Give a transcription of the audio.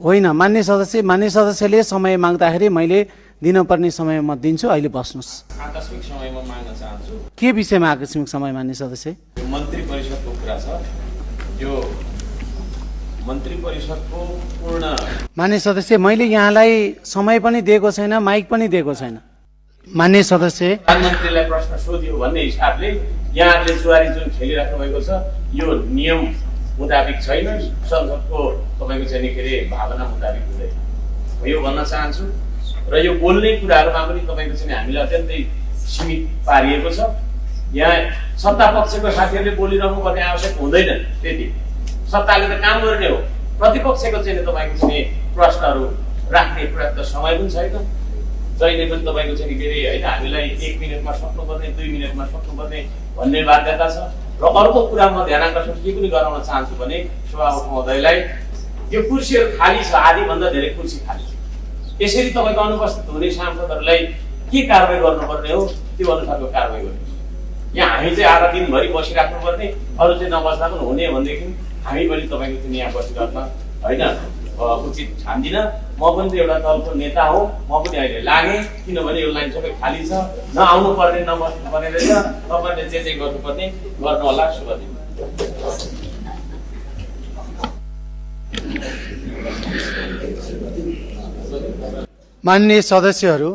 होइन, मान्य सदस्यले समय माग्दाखेरि मैले दिनुपर्ने समय म दिन्छु, अहिले बस्नुहोस्। आकस्मिक समयमा माग्न चाहन्छु। के विषयमा आकस्मिक समय मान्य सदस्य? यो मन्त्री परिषदको कुरा छ, यो मन्त्री परिषदको पूर्ण मान्य सदस्य, मैले यहाँलाई समय पनि दिएको छैन, माइक पनि दिएको छैन। मान्य सदस्य, प्रधानमन्त्रीलाई प्रश्न सोध्यो भन्ने हिसाबले यहाँहरूले जुवारी जुन खेलिराख्नु भएको छ यो नियम मुताबिक छैन, संसदको तपाईँको चाहिँ के अरे भावना मुताबिक हुँदैन, यो भन्न चाहन्छु। र यो बोल्ने कुराहरूमा पनि तपाईँको चाहिँ हामीलाई अत्यन्तै सीमित पारिएको छ। यहाँ सत्ता पक्षको साथीहरूले बोलिरहनु पर्ने आवश्यक हुँदैन, त्यति सत्ताले त काम गर्ने हो। प्रतिपक्षको चाहिँ तपाईँको चाहिँ प्रश्नहरू राख्ने पर्याप्त समय पनि छैन, जहिले पनि तपाईँको चाहिँ के अरे होइन हामीलाई 1 मिनटमा सक्नुपर्ने 2 मिनटमा सक्नुपर्ने भन्ने बाध्यता छ। र अर्को कुरा म ध्यान आकर्षण के पनि गराउन चाहन्छु भने सभामुख महोदयलाई, यो कुर्सीहरू खाली छ, आधीभन्दा धेरै कुर्सी खाली छ। यसरी तपाईँको अनुपस्थित हुने सांसदहरूलाई के कारवाही गर्नुपर्ने हो त्यो अनुसारको कारवाही गर्नु। यहाँ हामी चाहिँ आधा दिनभरि बसिराख्नुपर्ने, अरू चाहिँ नबस्दा पनि हुने भनेदेखि हामी पनि तपाईँको चाहिँ यहाँ बसिराख्न होइन उचित ठान्दिनँ। म पनि त एउटा दलको नेता हो, म पनि अहिले लागेँ, किनभने यो लाइन सबै खाली छ, नआउनु पर्ने नबस्नु पर्ने रहेछ। तपाईँले जे गर्नुपर्ने गर्नु होला। शुभ दिन। मान्य सदस्यहरू,